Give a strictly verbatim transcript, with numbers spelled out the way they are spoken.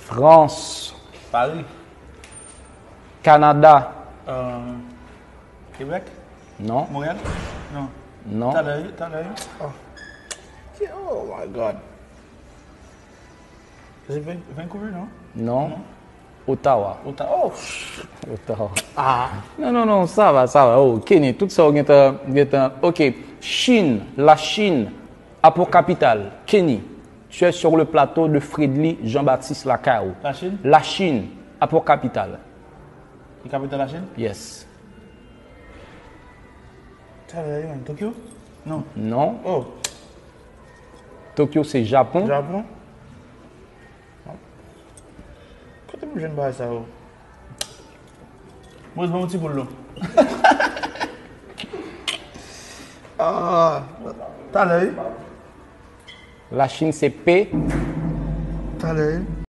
Frans. Pari. Kanada. Euh, Kebèk. Non. Monrèal. Non. Non. Talè, talè. Oh. Oh my God. Se Van- Vancouver, non? Non. Ottawa. Ota. Oh. Ottawa. Ah. Non, non, non, sa va, sa va. Oh, Kenny, tout sa ou gentan, gentan. Ok. Chine, la Chine a pour capitale. Kenny, tu es sur le plateau de Fredly Jean-Baptiste Lacayou. La Chine. La Chine a pour capitale. E kapital la Chine? Yes. Talè, man. Tokyo? Non. Non. Oh. Tokyo se Japon. Japon. Kote m jwenn bagay sa yo? Moris ban yon ti boul non. Ah, talè wi. La Chine se P. Talè wi.